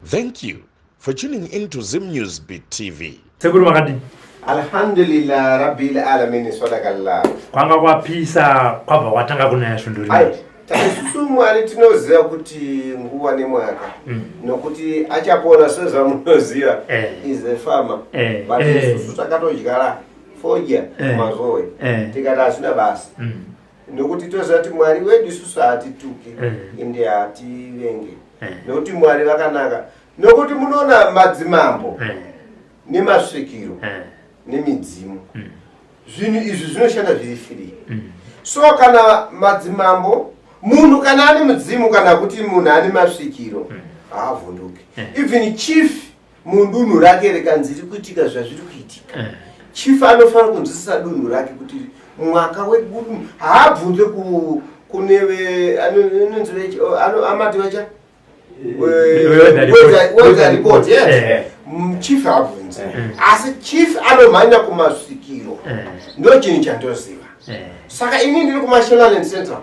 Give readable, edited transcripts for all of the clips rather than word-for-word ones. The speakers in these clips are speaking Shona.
Thank you for tuning in to Zim News Beat TV. Sekuru makadini? Alhamdulillah rabbil alamin sadakallah. Kwanga kwapisa kwabva kwatanga kunaya svondo rino. Ai, isusu Mwari tinoziva kuti nguva nemwaka mm. nokuti achapona sezvamunoziva eh. is a farmer eh. but eh. isusu takatodyara fodya eh. mazowe eh. tikati hazvina basa mm. Nokuti toziva kuti Mwari wedu isusu haatituki eh. ende haativenge eh. nokuti Mwari vakanaka nokuti munoona madzimambo eh. nemasvikiro nemidzimu mm. zvinhu izvi zvinoshanda zviri free mm. so kana madzimambo munhu kana ane mudzimu kana kuti munhu ane masvikiro mm. haavhunduki even chief mudunhu rake rikanzi riri kuitika zvazviri kuitika eh. chief anofanira kunzwisisa dunhu rake kuti mwaka wegudu haabvunze kune amati vacha weather report yes eh. Chief haabvunze eh. asi chief anomhanya kumasvikiro ndo chinhu chandoziva saka ini ndiri kumashonaland central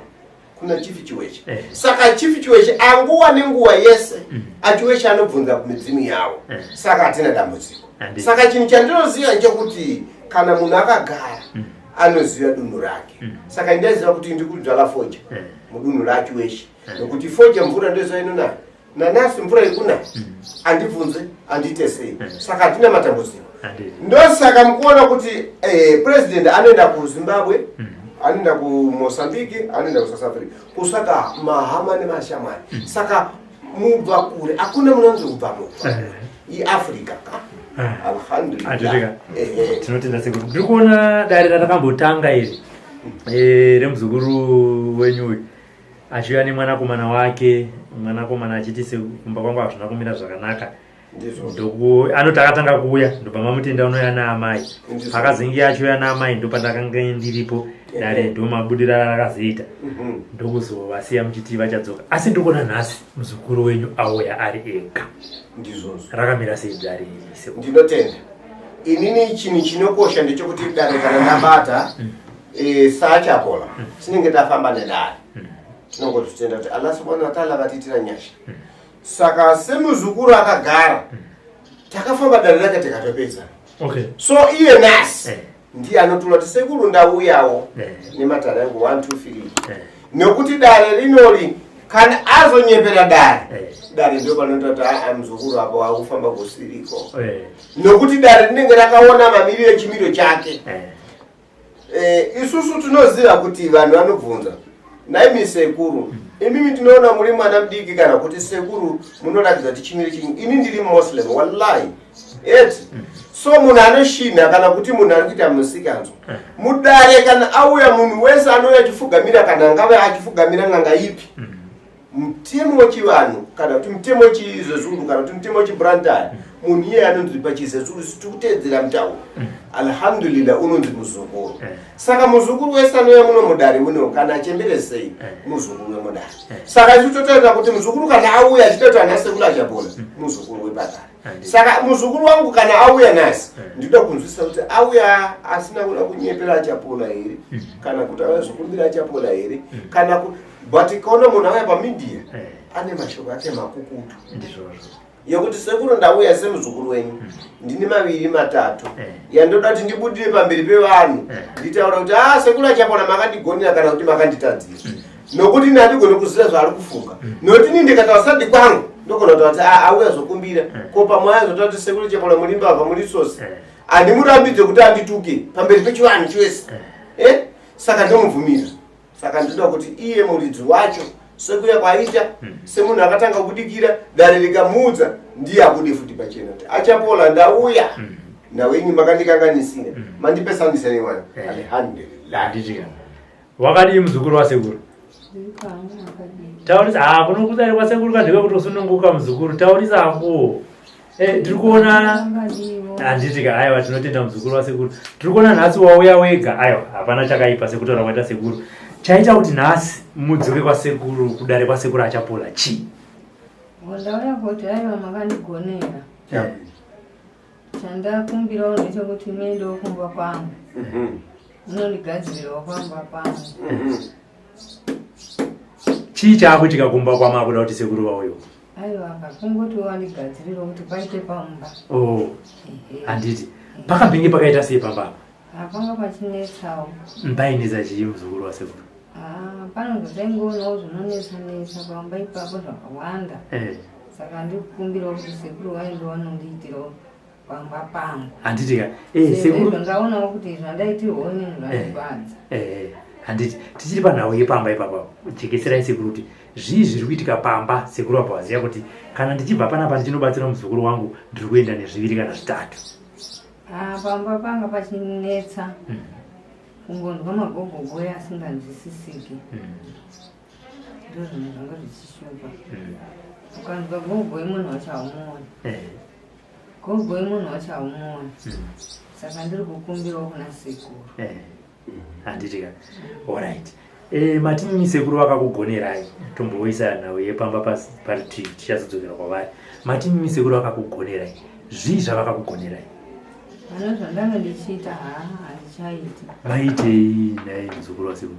kuna chief chiweche eh. Saka chief chiweche anguwa nenguwa yese mm. achiweche anobvunza kumidzimu yavo eh. Saka hatina dambudziko. Saka chinhu chandinoziva nchekuti kana munhu akagara mm. anoziva dunhu rake mm. Saka ndaiziva kuti ndiri kudzvala foja eh. Mudunhu rachiweche eh. Nokuti foja mvura ndoziva inonaya nanasi mvura ikunaya mm. Andibvunze andiite sei mm. Saka hatina matambudziko. Ndosaka mukuona kuti eh, president anoenda kuZimbabwe mm. Anoenda kuMozambique, anoenda kuSouth Africa kusaka mahama nemashamwari mm. Saka mubva kure hakuna munonzi kubva mubva eh. IAfrica ka eh. Alhamdulillah. Tinotenda sekuru. Ndiri kuona dare ratakambotanga iri remuzukuru wenyu uyu achiuya nemwanakomana wake, mwanakomana achiti sekumba kwangu hazvina kumira zvakanaka. Ndoku anoti akatanga kuuya ndobva mamutenda unouya naamai akazenge achiuya naamai ndopandakanga ndiripo dare ndomabudira rakazoita mhm. Ndokuzovasiya muchiti vachadzoka asi ndikuona nhasi muzukuru wenyu auya ari ega. Ndizvozvo. Rakamira sei dare iri? Ndinotenda. Inini chinhu chinokosha ndechekuti dare kana ndabata mm. E, saachapola mm. Tinenge tafamba nedare mm. Tinongozvitenda kuti Allah subhanahu wa ta'ala vatiitira nyasha mm. Saka semuzukuru akagara mm. Takafamba dare rake tikatopedza okay. So iye nasi eh. Ndiye anotura kuti sekuru ndauyawo eh. Nematare angu 1 2 3 eh. Nekuti dare rinori kana azonyepera dare eh. Dare ndio panoita kuti aa muzukuru apo akufamba kusiriko eh. Nokuti dare rinenge rakaona mamiriro echimiro chake eh. Eh, isusu tinoziva kuti vanhu vanobvunza naimi sekuru imimi tinoona muri mwana mudiki kana kuti sekuru munoratidza kuti chimiro chinyi ini ndiri muslim wallahi eti so munhu anoshinha kana kuti munhu ari kuita musikanzwa mudare kana auya munhu wese anouya achifugamira kana angave achifugamira n'anga ipi mutemo wechivanhu kana kuti mutemo wechizezuru kana kuti mutemo wechibrantaya munhu iye anonzi pachizezuru tikuteedzera mutauro mm. Alhamdulillah unonzi muzukuru eh. Saka muzukuru wese anouya muno mudare muno kana achembere sei eh. Muzukuru wemudare eh. Saka isu totaura kuti muzukuru kana auya achitoita ana sekuru achabona mm. Muzukuru wepadare. Saka muzukuru wangu kana auya nhasi ndinoda kunzwisisa kuti auya asina kuda kunyepera achapola here mm. Kana kuti auya zokumbira achapola here kana but kaona munhu auya pamedia eh. Ane mashoko ake makukutu yekuti sekuru ndauya semuzukuru wenyu mm. Ndine maviri matatu eh. Yandoda kuti ndibudire pamberi pevanhu eh. Nditaura kuti a ah, sekuru achapona makandigonera kana kuti makanditadzira mm. Nokuti ini handigoni kuziva zvaari kufunga mm. Nokuti ini ndikataura sadi kwangu ndogona kutaura kuti ah, auya zokumbira ko pamwe azotaura kuti sekuru chapona muri mbavha muri sosi handimurambidze kuti andituke pamberi pechivanhu chese eh? Saka ndomubvumira. Saka ndinoda kuti iye muridzi wacho sekuya kwaita hmm. Semunhu akatanga kubudikira dare rikamuudza ndiye abude futi pachena kuti achapola ndauya hmm. Nawenyu makandikanganisira hmm. Mandipesanisa nemwana eh. Alhamdulillah. Wakadii muzukuru wasekuru? Taurisa ha kuno kudare kwasekuru kandike kutosununguka muzukuru taurisa hako. Eh, tiri kuona handiti ka aiwa tinotenda muzukuru wasekuru. Tiri kuona nhasi wauya wega aiwa hapana chakaipa sekutaura kwaita sekuru. Chaita kuti nhasi mudzoke kwasekuru kudare kwasekuru achapola chii? Ndauya kuti aiwa makandigonera. Chandakumbirawo ndechekuti muendewo kumba kwangu. Mhm. Munondigadzirirawo pamba pangu. Mhm. Chii chaakuitika kumba kwamakuda kuti sekuru vauyewo? Aiwa, kungoti wandigadzirira kuti paite pamba. Oh, handiti pakambenge pakaita sei pamba apa? Hapanga pachinetsawo. Painetsa chii, muzukuru wasekuru? Ah, panongotaingoonawo zvinonetsa netsa pamba ipapo zvakawanda. Saka ndikukumbirawo kuti sekuru vainge vanondiitirawo pamba pangu. Handiti ka, sekuru, ndaonawo kuti zvandaitirwawo nini zvandifadza. Handiti tichiri panhau yepamba ipapa, jekeserai sekuru kuti zvii zviri kuitika pamba. Sekuru apa vaziva kuti kana ndichibva panapa ndichinobatsira muzukuru wangu, ndiri kuenda nezviviri kana zvitatu. Ah, pamba panga pachinetsa, kungonzwa magogogoyi asinganzwisisiki. Ndo zvinhu zvanga zvichishupa. Ukanzwa gogoi, munhu wacho haumuoni. Gogoi, munhu wacho haumuoni. Saka ndiri kukumbirawo kuna sekuru. Handiti ka, alright. Matini sekuru vakakugonerai, tomboisa nhau yepamba parutivi, tichazodzokera kwavari. Matini sekuru vakakugonerai, zvii zvavakakugonerai? Pane zvandanga ndichiita, haa, handichaiti. Vaitei nhai, muzukuru wasekuru?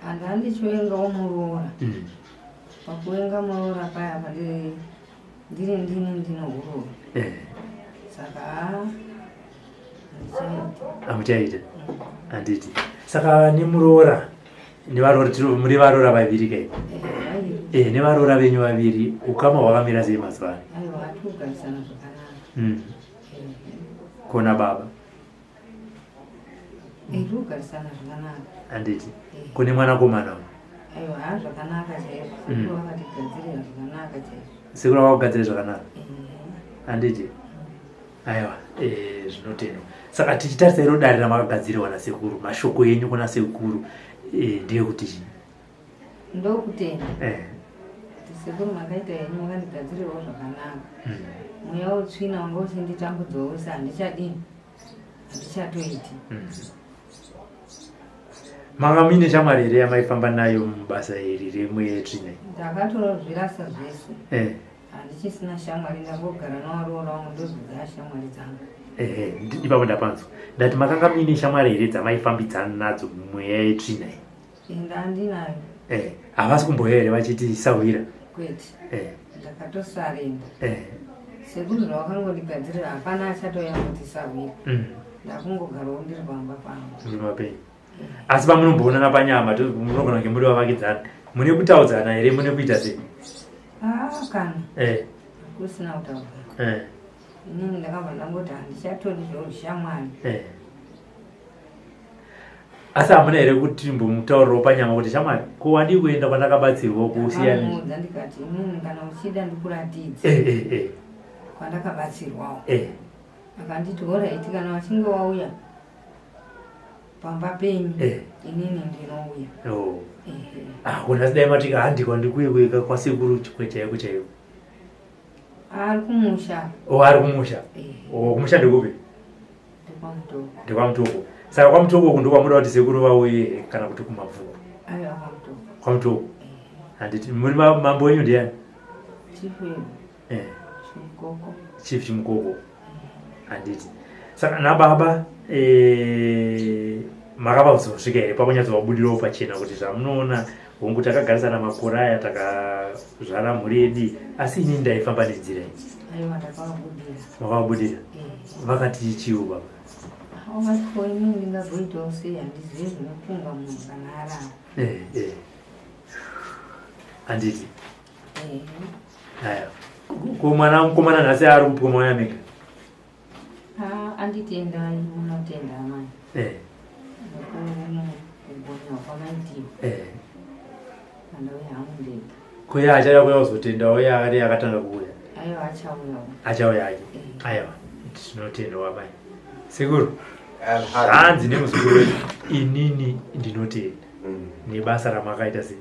Handandichivengawo muroora. Pakuvenga muroora paya pandiri ndiri ndini ndinohuroora. Saka haa, handichaiti. Hamuchaita, handiti? Saka nemuroora nevaroora, muri varoora vaviri kai? Vaviri. Nevaroora venyu vaviri, ukama hwakamira sei mazuva ano? Aiwa, hatiri kugarisana zvakanaka. Kona baba? Tiri kugarisana zvakanaka. Handiti kune mwanakomana uyu? Aiwa, haa, zvakanaka chaizvo. Sekuru vakatigadzirira zvakanaka chaizvo. Sekuru vakakugadzira zvakanaka, handiti? Aiwa, zvinotendwa. Saka tichitarisa iro dare ramakagadzirirwa nasekuru, mashoko enyu kuna sekuru ndeyekuti chii? Ndokutenda kuti sekuru makaita henyu, makandigadzirirawo zvakanaka. Mweya wetsvina wanga uchinditambudzawo wese handichadini, handichatoiti. Manga muine shamwari here yamaifamba nayo mubasa iri remweya yetsvina? Ndakatorozvirasa zvese. Handichisina shamwari, ndangogara nawaroora wangu, ndozodza shamwari dzangu. Ehe, ipapo ndapanzwa. Ndati makanga muine shamwari here dzamaifambidzana nadzo mumweya yetsvina iyi? Ndandinayo. Havasi kumboya here vachiti sahwira? Kwete. Ndakatosarenda. Sekuru zvavakangondigadzirira, hapana achatoya kuti sahwira. Ndakungogarawo ndiri pamba pangu. Muri mapenyu, asi pamunomboonana panyama, munogona kunge muri vavakidzana, mune kutaudzana here, mune kuita sei? Aa, kana kusina kutaudzana. Inini ndakabva ndangoti handichatodi zvoushamwari. Asi hamuna here kuti mbomutaurirawo panyama kuti shamwari, ko wandii kuenda kwandakabatsirwa kusiyana? Ndakamuudza ndikati, inini kana uchida ndikuratidze kwandakabatsirwawo. Akanditi, alright, kana wachinge wauya pamba penyu, inini ndinouya. Oh. Ehe. Ah, kona sidai matika handikwa ndikuye kueka kwasekuru chikwe chaiko chaiko. Ari kumusha. O, ari kumusha. O, kumusha ndekupi? NdekwaMutoko. NdekwaMutoko. Saka kwaMutoko uku ndokwamuda kuti sekuru vauye kana kuti kuMabvuku? Aiwa, kwaMutoko. KwaMutoko, handiti? Muri mambo wenyu ndiani? Chief Chimukoko. Chief Chimukoko, handiti? Saka nababa makavazosvika here pakunyatsovabudirawo pachena kuti zvamunoona, hongu takagarisana makore aya, takazvara mhuri yedu, asi inini ndaifamba nenzira iyi? Aiwa, ndakavabudira. Makavabudira? Eh. Vakati chiwo baba? Vakati, ko inini ndingagoitawo sei? Handizivi zvinofunga munhu kana arara. Handiti? Eh. Aya, ko mwana mukomana nhasi ari kupi, mwana mega? Ah, anditendai, munotenda amai nekugonewa kwamaitiwa. Andauya hangu ndega. Kuya achada kuya kuzotendawo yaari akatanga kuuya? Aiwa, achauyawo. Achauya ake. Eh. Aiwa, tinotenda amai. Sekuru, hanzi nemuzukuru wedu, inini ndinotenda nebasa ramakaita, se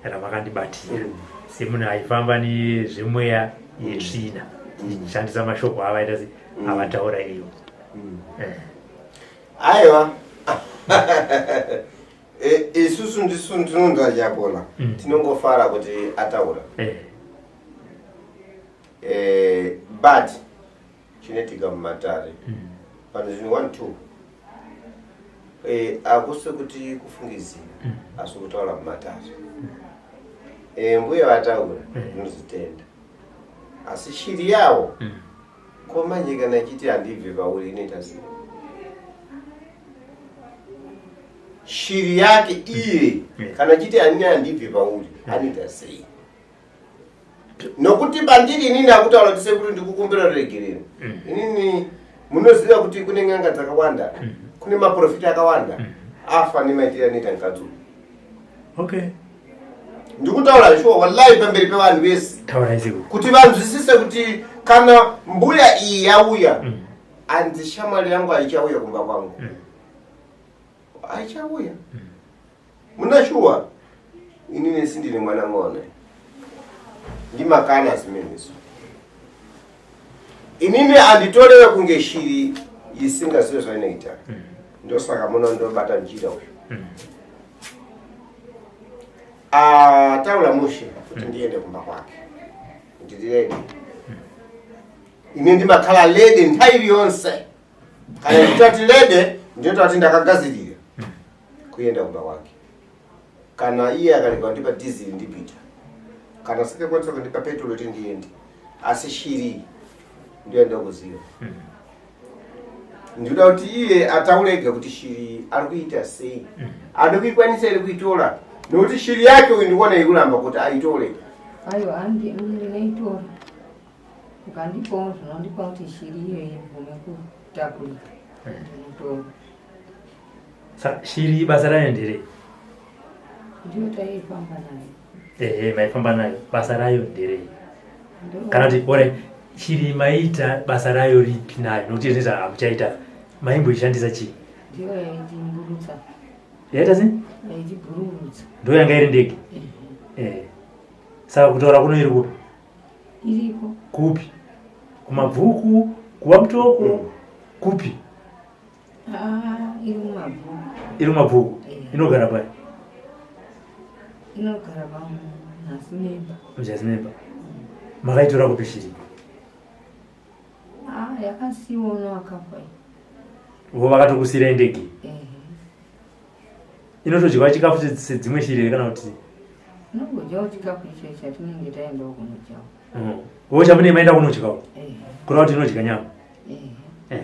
ramakandibatira semunhu aifamba nezvemweya yetsvina, tichishandisa mashoko avaita se avataura ivo. Aiwa, isusu ndisu tinonzwa chapola. Tinongofara kuti ataura. But chinoitika mumatare pane zvinhu 1 2, hakusi kuti kufungidzira, asi kutaura mumatare. Eh, mbuya vataura ndinozitenda asi shiri yawo ko manje kana ichiti handibve pauri inoita sei shiri yake iye kana ichiti hanini handibve pauri anoita sei nokuti pandiri inini akutaura kuti sekuru ndikukumbira ruregerero inini munoziva kuti kune n'anga dzakawanda kune maprofita akawanda afa nemaitiro anoita mukadzi uyu okay ndikutaura shuwa wallahi pamberi pevanhu vese taurai sekuru kuti vanzwisise kuti kana mbuya iyi yauya anzi shamwari yangu haichauya kumba kwangu haichauya muna shuwa inini sindine mwana ng'one ndimakana zimenezo inini handitorewe kunge shiri isingazive zvainoita ndosaka muno ndobata njira uyu ataura mushe kuti ndiende kumba kwake ndiri ready ine ndimakhala ready nthawi iliyonse kana nditati ready ndinotati ndakagazirira kuyenda kumba kwake kana iye akarega kundipa dhiziri ndipita kana sikakwanisa kundipa petrol kuti ndiende asi shiri ndiyo ndokuziva ndinoda kuti iye ataure ega kuti shiri ari kuita sei ade kuikwanisa here kuitora nokuti shiri yake uyu ndikuona ikuramba kuti aitore aiwa handi ndinoitora ukandipawo zvinondipa kuti shiri iyo ibvume kutakurika ndinotora saka shiri basa rayo nderei ndiyo taifamba nayo ehe maifamba nayo basa rayo nderei Ndo- kana kuti ore shiri maita basa rayo ripi nayo nokuti inoita hamuchaita maimboishandisa chii ndiyo yaitimburutsa yaita sei yaitibhururutsa ndo yanga iri ndege eh saka kutaura kuno iri kupi iriko kupi kumabvuku kuva mutoko kupi Ah, iri mumabhuku iri kumabvuku Eh. inogara pai inogara pamunhasi memba mujazinemba makaitora kupi shiri Ah, yakasiwa uno akafa iyi. vo vakatokusiyirai ndege Ehe. inotodyiwa chikafu sedzimwe shiri here kana kuti Inongodyawo chikafu icho chatinenge taendawo kunodyawo. Vo chamune maenda kunodyawo Ehe, kureva kuti inodya nyama ehe. Eh.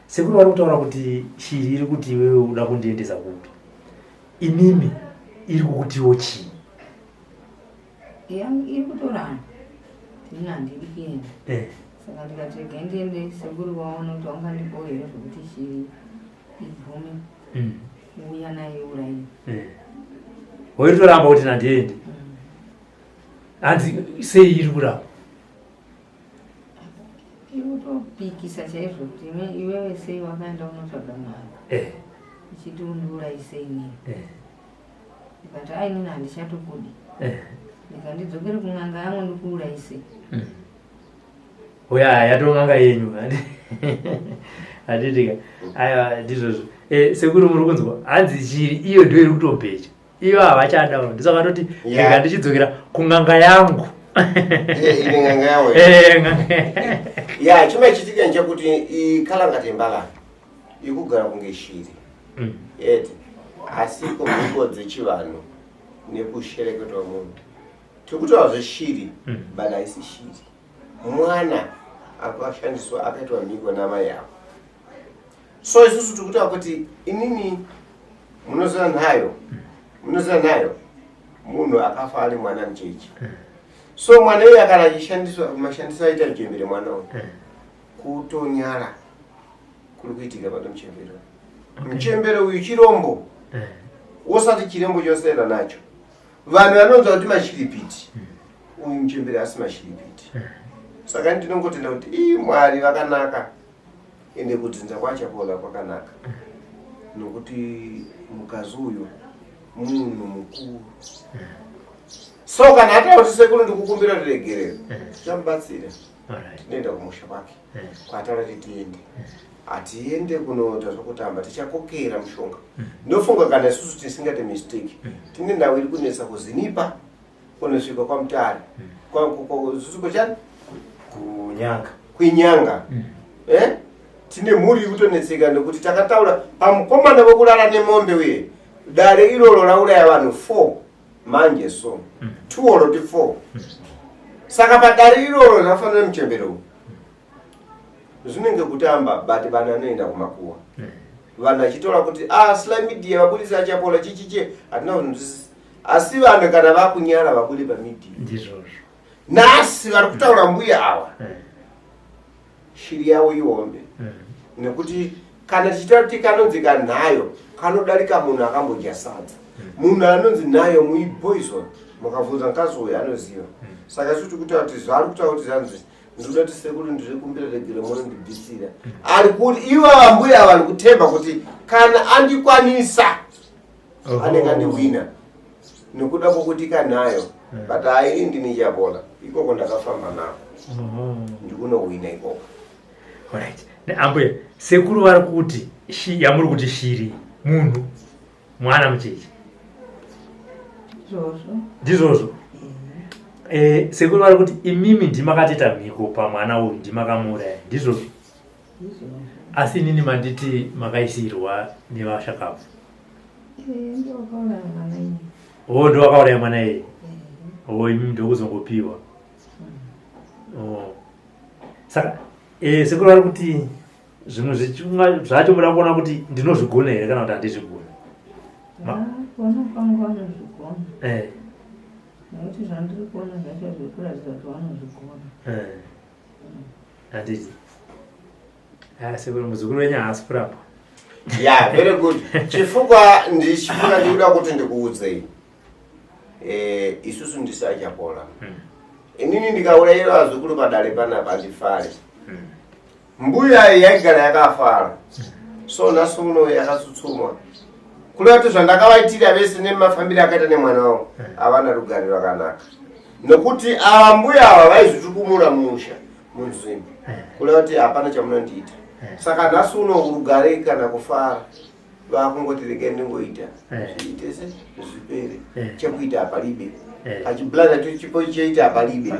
Sekuru vari kutaura kuti shiri iri kuti iwewe uda kundiendesa kupi imimi iri kukutiwo chii Iri kutorana ini handidi kuenda Eh, saka ndikati regai ndiende sekuru vaone kuti wangandipowo here zvekuti shiri ibvume kuuya nayo iuraiwe eh. Woitoramba kuti nandiendi hanzi sei iri kuramba iri kutopikisa chaizvo kuti iwewe sei wakaenda unotsvaga n'anga Eh, ichiti undiurayise inini eh, ndikati ai inini handichatokudi eh. ndikandidzokere kun'anga yangu ndikuurayise Oya yatong'anga yenyu handitika aiwa ndizvozvo Eh, sekuru muri kunzwa hanzi shiri iyo ndo iri kutobhecha iyo havachadawo ndisaka toti rega ndichidzokera kun'anga yangu Eh, ine n'anga yawo Eh, n'anga- ya chimwe chitika nchekuti ikalanga tembala ikugara kunge shiri ete asi kumhiko dzechivanhu nekushereketwa munhu tikutaura zveshiri but haisi shiri mwana akashandiswa akaitwa mhiko namai avo so isusu tikutaura kuti inini munoziva nhayo munoziva nhayo munhu akafa ari mwana mucheche so mwana iye kana achishandiswa mashandiso aita muchembere mwana uyu kutonyara kuri kuitika pano muchembere uyu muchembere uyu chirombo wosati chirembo chosera nacho vanhu vanonzwa kuti mashiripiti uyu muchembere asi mashiripiti saka ndinongotenda kuti ii mwari vakanaka ende kudzinza kwachapola kwakanaka nokuti mukazi uyu munhu mukuru so kana ataura kuti sekuru ndikukumbira ruregerero tichamubatsira Alright. tinoenda kumusha kwake kwataura kuti tiende hatiende kunoita zvokutamba tichakokera mushonga ndofunga kana isusu tisingate mistake tine ndau iri kunetsa kuzinipa kunosvika kwamutare zusuko chani kunyanga kuinyanga eh? tine mhuri iri kutonetseka nekuti takataura pamukomana wekurara nemombe uye dare iroro rauraya vanhu 4 Manje so 2 or 4. Saka padare iroro rafanira muchembere uyu zvinenge kutamba, but vanhu vanoenda kumakuwa, vanhu vachitora kuti ah, Sly Media vabudisa Achapola chichiche, hatina kunzwisisa. Asi vanhu kana vakunyara vabude pamedia. Ndizvozvo. Nhasi vari kutaura mbuya ava, shiri yavo ihombe, nekuti kana tichitaura kuti kanonzi kanhayo kanodarika munhu akambodya sadza, munhu anonzi nhayo muipoison. Mukabvunza mukadzi uyu anoziva. Saka isu tiri kutaura kuti zvaari kutaura kuti zvanzi ndinoda kuti sekuru ndiri kumbira regero munondibvisira, ari kuti ivo vambuya vari kutemba kuti kana andikwanisa anenge andihwina nekuda kwokuti kanayo. But haini ndini Chapola, ikoko ndakafamba nako, ndikunohwina ikoko. Alright. Ambuya, sekuru vari kuti yamuri kuti shiri munhu mwana mucheche. Izvozvo. Ndizvozvo. Sekuru vari kuti imimi ndimakatoita mhiko pamwana uyu, ndimakamuuraya, ndizvozvo? Izvozvo. Asi inini manditi makaisirwa nevashakabvu. Ndowakauraya mwana iye. O, ndowakauraya mwana iye. O, imimi ndokuzongopiwa. O, saka sekuru vari kuti zvimwe zvichumwa zvacho muda kuona kuti ndinozvigona here kana kuti handizvigona. Kuona kwangu vanozvigona, nekuti zvandiri kuona zvacho zviri kuratidza kuti vanozvigona. Handiti. Ah, sekuru, muzukuru wenyu haasi kurapa. Ya, very good. Chifukwa ndichifuna ndikuda kuti ndikuudzei, isusu ndisachapola. Inini ndikaurayira vazukuru padare panapa handifari. Mbuya iyi yaigara yakafara, so nhasi uno yakatsutsumwa, kureva kuti zvandakavaitira vese nemafambiro akaita nemwana wavo, havana rugare rwakanaka, nokuti ava mbuya ava vaizvitukumura musha munzvimbo, kureva kuti hapana chamunondiita. Saka nhasi uno rugare kana kufara vakungoti regai ndingoita zviite se zvipere. Chekuita hapalibe. Pachiblada chipo cheita hapalibe,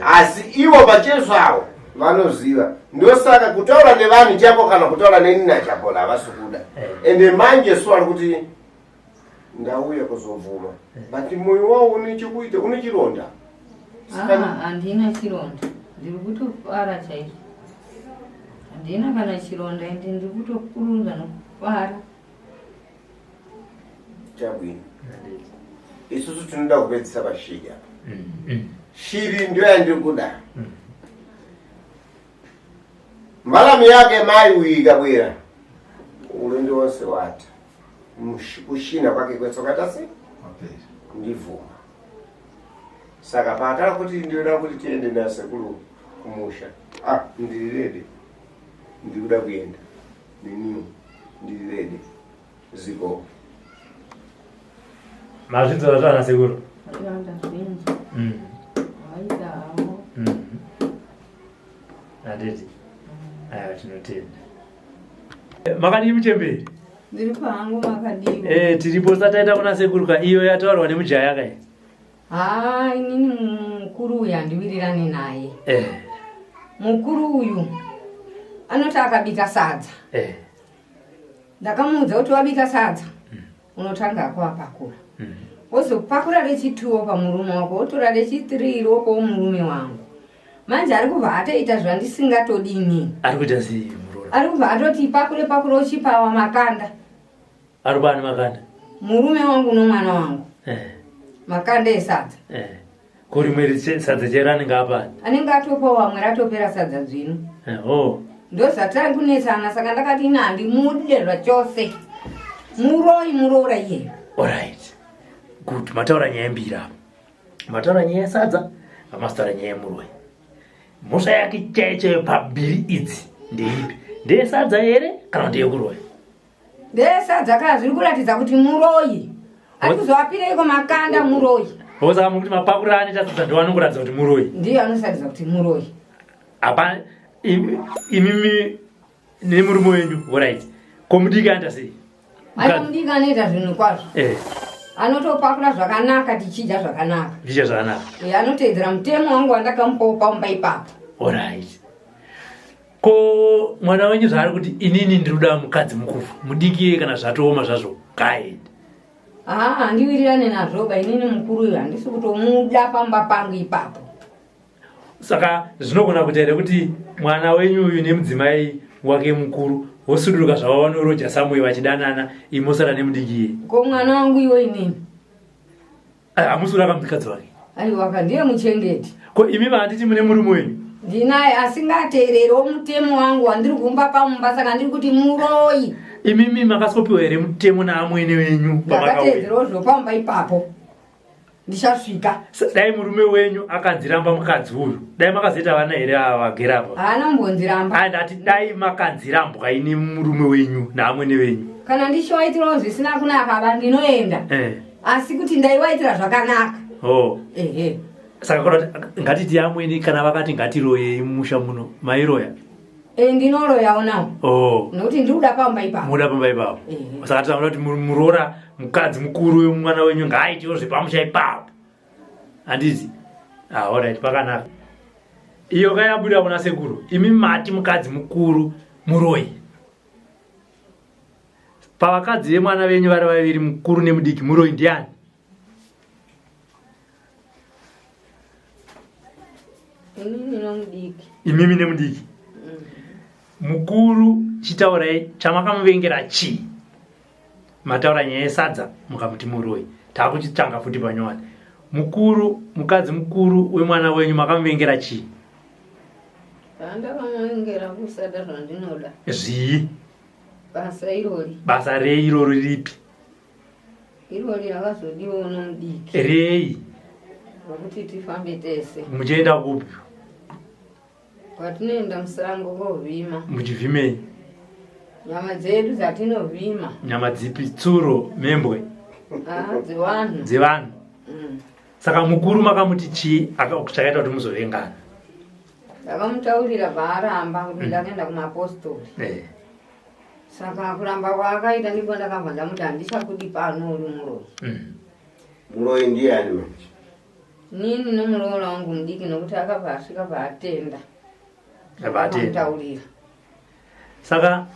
asi ivo pachezvavo vanoziva. Ndosaka kutaura nevanhu chako kana kutaura neni naChapola havasi kuda. Ende manje so ari kuti ndauya kuzobvuma, but mwoyo wawo une chekuita, une chironda. Ah, handina chironda, ndiri kutofara chaizvo. Handina kana chironda, ende ndiri kutopurunza nokufara. Chabwino, isusu tinoda kupedzisa pashiri apa. Shiri ndio yandiri kuda. Mbalame yake mai uyu ikabwera, ulendo wonse wata. Kushina kwake kwese kwakaita sei, ndivhuma. Saka paatara kuti ndinoda kuti tiende nasekuru kumusha, ah, ndiri ready, ndiri kuda kuenda neniwo, ndiri ready ziko. Mazvinzwa zvana sekuru? Aiwa, ndazvinzwa. Vaita havo. Handiti. Aiwa, tinotenda. Makadii muchemberi? Ndiri pahangu, makadiwa? Tiripo. Sataita kuna sekuru ka, iyo yataurwa nemujaya kai. Haa, inini mukuru uyu handiwirirani naye. Mukuru uyu anoti akabika sadza, ndakamuudza kuti wabika sadza unotanga akuapakura, wozopakura rechituwo pamurume wako, wotora rechithree wopawo murume wangu. Manje ari kubva atoita zvandisingatodini. Ari kuita sei muroora? Ari kubva atoti pakure pakure, uchipawa makanda. Ari pani makanda? Murume wangu nomwana wangu. Makanda esadza. Ko rimwe sadza chero anenge apani? Anenge atopawo vamwe, ratopera sadza dzvinu. Oh. Ndozvatari kunetsana. Saka ndakati ina handimude zvachose, muroi muroora iyeyo. Alright, good. Mataura nyaya mbiri apa. Mataura nyaya yesadza, amasitaura nyaya yemuroi. Mhosva yake chaiyo chaiyo pambiri idzi ndeipi? Ndeyesadza here kana ndeyekuroya? Ndeyesadza. Kana zviri kuratidza kuti muroyi ari kuzoapireiko makanda, muroyi. Osaka mukuti mapakuriro anoita sadza ndo anongoratidza kuti muroyi? Ndiyo anoratidza kuti muroyi. Apa imimi nemurume wenyu, alright. Ko mudiki anoita sei? Ayo mudiki anoita zvinhu kwazvo. Anotopakura zvakanaka, tichidya zvakanaka. Zvicha zvakanaka. Anoteedzera mutemo wangu wandakamupawo pamba ipapo. Alright. Ko mwana wenyu zvaari kuti inini ndiri kuda mukadzi mukuru, mudiki iye kana zvatooma zvazvo ngaaende? Haa, handiwirirane nazvo ba inini mukuru uyu handisi kutomuda pamba pangu ipapo. Saka zvinogona kuita here kuti mwana wenyu uyu nemudzimai wake mukuru vosuduruka zvavo vanoroja samwe vachidanana, imosara nemudiki iye? Ko mwana wangu iwo inini? Hamusi uraka mukadzi wake? Aiwaka, ndiye muchengeti. Ko imi mahanditi mune murume wenyu? Ndinaye, asingateererewo mutemo wangu wandiri kumba pamumba, saka ndiri kuti muroyi. Imimi makasopiwa here mutemo naamwene wenyu pamakauya? Ndakateedzerawo zvopamba ipapo, ndichasvika. Dai murume wenyu akanziramba mukadzi uyu, dai makazoita vana here ava vagere apa? Haana kumbonziramba. Ndati dai makanzirambwa ini murume wenyu naamwene venyu. Kana ndichiwaitirawo zvisina kunaka ba ndinoenda. Asi kuti ndaiwaitira zvakanaka. Ehe. Saka kana kuti ngatiti amwene kana vakati ngatiroyei mumusha muno, mairoya? Ndinoroyawo nawo. Nokuti ndiri kuda pamba ipapo. Muda pamba ipapo. Saka tinoda kuti muroora mukadzi mukuru wemwana wenyu ngaaitewo zvepamusha ipapo. Handiti? Alright, pakanaka. Iyo kayabuda kuna sekuru, imi mati mukadzi mukuru muroyi. Pavakadzi vemwana venyu vari vaviri, mukuru nemudiki, muroyi ndiani? Inini nomudiki. Imimi nemudiki. Mukuru chitaurai chamakamuvengera chii? Mataura nyaya yesadza mukamuti muroyi. Takuchitanga futi panyowani. Mukuru, mukadzi mukuru wemwana wenyu makamuvengera chii? Zvandakamuvengera kusada zvandinoda. Zvii? Basa irori. Basa rei irori ripi? Irori rakazodiwa nomudiki. Rei? Rokuti tifambe tese. Muchienda kupi? Kwatinoenda musango kovhima. Muchivhimei? Nyama dzedu dzatinovhima. Nyama dzipi? Tsuro, membwe? Dzevanhu. Dzevanhu. Saka mukuru makamuti chii chakaita kuti muzovengana? Ndakamutaurira paaramba kuti ndakaenda kumapostori. Saka kuramba kwaakaita ndipo ndakabva ndamuti handichakudi pano uri muroyi. Muroyi ndiani manje? Nini nomuroora wangu mudiki, nokuti akabva asvika paatenda. Abva atenda. Akamutaurira. Saka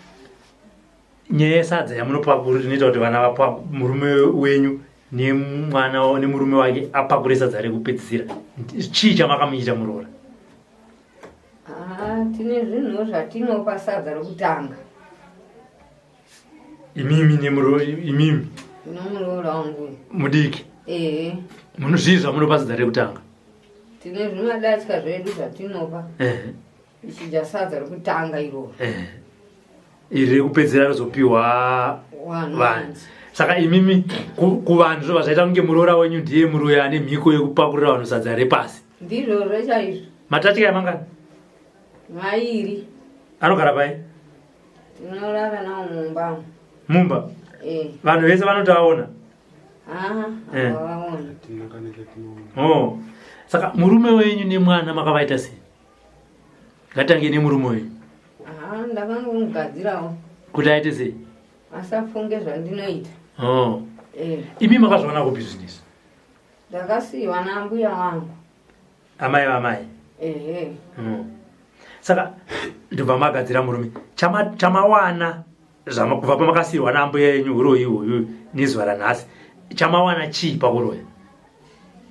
nyaya yesadza yamunopakura inoita kuti vana vapa murume wenyu nemwana nemurume wake apakure sadza rekupedzisira, chii chamakamuita muroora? Tine zvinhu zvatinopa sadza rokutanga. Imimi imimi? Nomuroora wangu. Mudiki? Ehe. Muno zvii zvamunopa sadza rekutanga? Tine zvimadatya zvedu zvatinopa. Ichidya sadza rekutanga iroro. Iri rekupedzisira rozopiwa Vanhu. vanhu. Saka imimi kuvanhu zvobva zvaita kunge muroora wenyu ndiye muroyi ane mhiko yekupakurira vanhu sadza repasi. Ndizvozvo chaizvo. Matatya emangani? Mairi. Anogara pai? Tinorara nawo mumba. Mumba? Vanhu vese vanotoaona? Havaona. Saka murume wenyu nemwana makavaita sei? Ngatange nemurume wenyu. Ndakangomugadzirawo. Kuti aite sei? Asafunge zvandinoita. Imi makazviona kupi zvinhu izvi? Ndakasiyiwa nambuya wangu. Amai vamai? Ehe. Saka ndobva magadzira murume. Chamawana kubva pamakasiyirwa nambuya yenyu uroyi uyu nezuva ranhasi, chamawana chii pakuroya?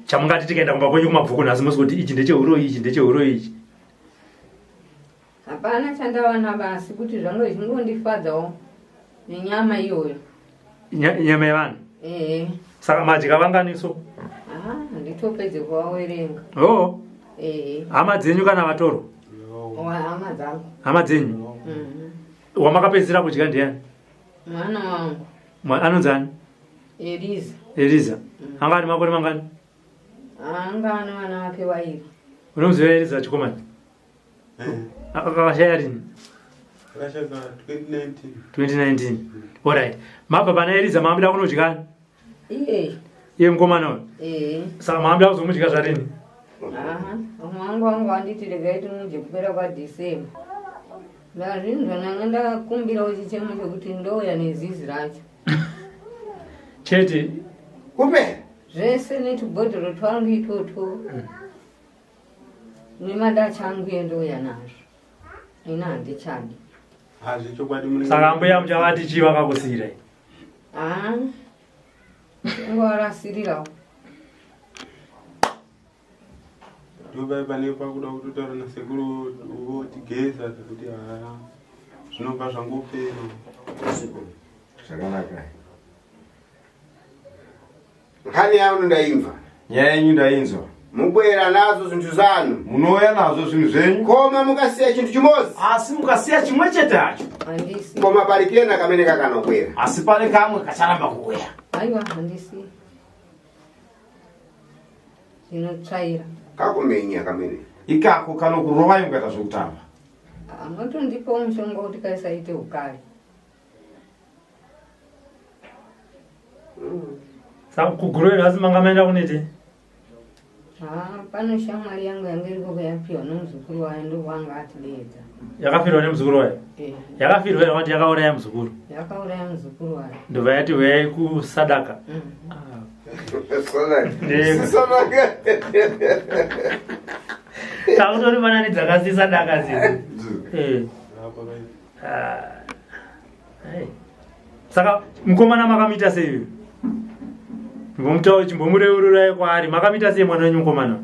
Chamungati tikaenda kumba kwenyu kumabvuku nhasi musi kuti ichi ndecheuroyi, ichi ndecheuroyi ichi? Hapana chandawana basi, kuti zvangu zvingondifadzawo nenyama iyoyo. Nyama yevanhu? Ehe. Saka madya vanganiso? Handitopedze kuvawerenga. Ehe. Hama dzenyu kana vatoro? Hama dzangu. Hama dzenyu? Wamakapedzisira kudya ndiani? Mwana wangu. Anonzi ani? Eliza. Eliza. Anga ane makore mangani? Anga ane vana vake vairi. Unomuziva Eliza chikomana? Akashaya rini? Akashaya 2019. 2019. Alright. Mabva pana Eliza mamuda kunodya? Iye. Iye mukomana uyu? Saka mamuda kuzomudya zvarini? Mwangu wangu anditi regai timudye kupera kwaDecember. Ndazvinzwa ndanga ndakumbirawo chichemo chekuti ndouya nezizi racho. Chete. Kupe? Zvese netubhodhoro twangu itwotwo. Nemadacha angu endouya nazvo. Ini handichadi. Hazvi chokwadi munenge Saka mbuya muchavati chii vakakusiyirai? Ngoarasirirawo. Ndopai pane pakuda kutotaura nasekuru votigeza zvekuti haa zvinobva zvangopera. Zvakanaka. Nkhani yanu ndaimva. Nyaya yenyu ndainzwa. Mubwera nazo zinthu zanu. Munouya nazvo zvinhu zvenyu. Koma mukasiya chinthu chimodzi. Asi mukasiya chimwe chete hacho. Handisi. Koma pali kena kamene kakanobwera. Asi pane kamwe kacharamba kuuya. Aiwa handisi. Ndinotsvaira. Kakumenya kamene. Ikako kanokurovai mukaita zvekutamba. Motondipawo mushonga kuti kaisaite ukali. Saka kuGuruve nhasi manga maenda kunete? Haa, pano shamwari yangu yanga iriko kuyapiwa nomuzukuru wayo ndokwanga atideedza. Yakafirwa nemuzukuru wayo? Eh. Yakafirwa here kuti yakauraya muzukuru? Yakauraya muzukuru wayo. Ndobva yati huyai kusadaka. Sadaka. Takutori manani dzakasisa daka dzidzi. Eh. Ah. Hey. Saka mukomana makamuita sei uyu? Chimbomutaura chimbomureururayi kwaari. Makamuita sei mwana wenyu mukomana?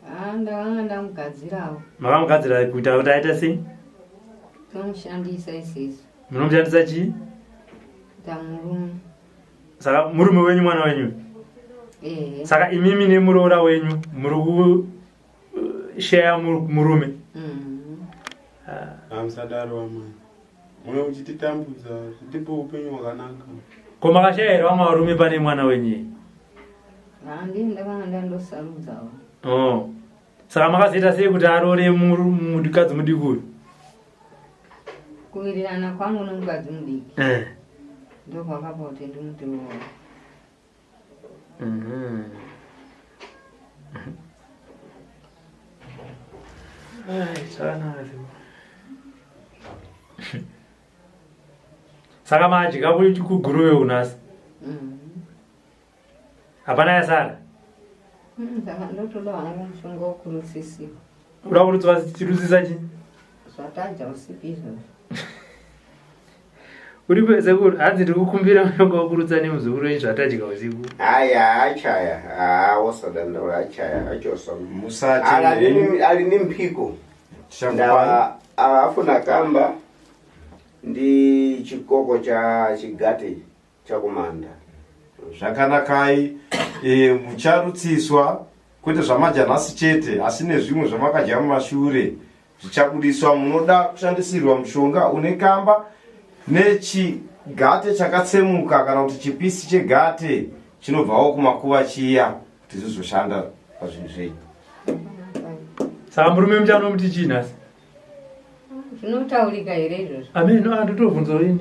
Ah, ndakanga ndamugadzirawo. Makamugadzira kuita kuti aita sei? Tomushandisa isisu. Munomushandisa chii? Kuita murume. Saka murume wenyu mwana wenyu? Ehe. Saka imimi nemuroora wenyu muri kusheya murume? Hamusadaro amai. Mune uchititambudza, tipe upenyu hwakanaka. Ko makashaya here vamwe varume pane mwana wenyu? Handii ndakanga ndandosarudzawo. Oh. Saka makazoita sei kuti aroore mukadzi mudiki uyu? Kuwirirana kwangu nomukadzi mudiki. Eh. Ndokwakapa kuti ndimuti roora. Ai, zvakanaka zvo. Saka madya kuGuruve unhasi? Hapana yasara? Saka ndotoda hangu mushonga wekurutsisiwa. Uda kurutswa chirutsisa chii? Zvatadya usiku izvozvo. Uri sekuru, hanzi ndiri kukumbira mushonga wekurutsa nemuzukuru wenyu zvatadya usiku. Aya achaya, haa wosadandaula achaya achosa. Musati Ali ni mphiko. Ndawa afuna kamba ndi chikoko cha chigati chakumanda. Zvakanakai e, mucharutsiswa kwete zvamadya nhasi chete asi nezvimwe zvamakadya mumashure zvichabudiswa. Munoda kushandisirwa mushonga une kamba nechigate chakatsemuka kana kuti chipisi chegate chinobvawo kumakuva chiya kuti zvizoshanda pazvinhu zvenyu. Saka murume muchanomuti chii nhasi? Zvinotaurika here izvozvo? Amen, ah, ndotobvunza ini.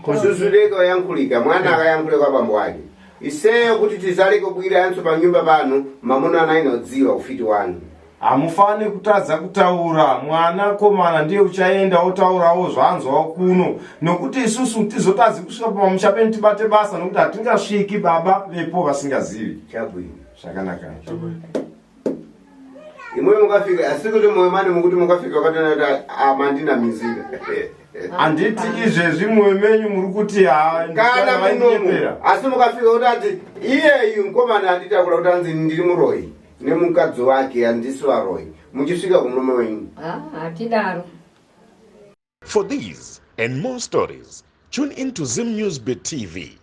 Kususu leka wayankhulika, mwana akayankhule kwa bambo wake. Iseyo kuti tizaleke kubwiranso pa nyumba pano, mamuna anainodziwa ufiti wanu. Hamufani kutadza kutaura, mwana komana ndiye uchaenda otaurawo zvaanzwawo kuno, nokuti isusu tizotadzi kusvika pamusha penyu tibate basa nokuti hatingasviki baba vepo vasingazivi. Chabwino. Zvakanaka. Imwe mukafika, asi kuti moyo mani mukuti mukafika wakatona kuti amandinamizira. Handiti izvezvi mwoyo menyu muri kuti ha Kana munomu, asi mukafika kuti ati iyeyu mukomana anditakura kuti anzi ndiri muroyi nemukadzi wake handisi varoyi, muchisvika kumurume wenyu. Ah, hatidaro. For these and more stories, tune in to Zim News Bit TV.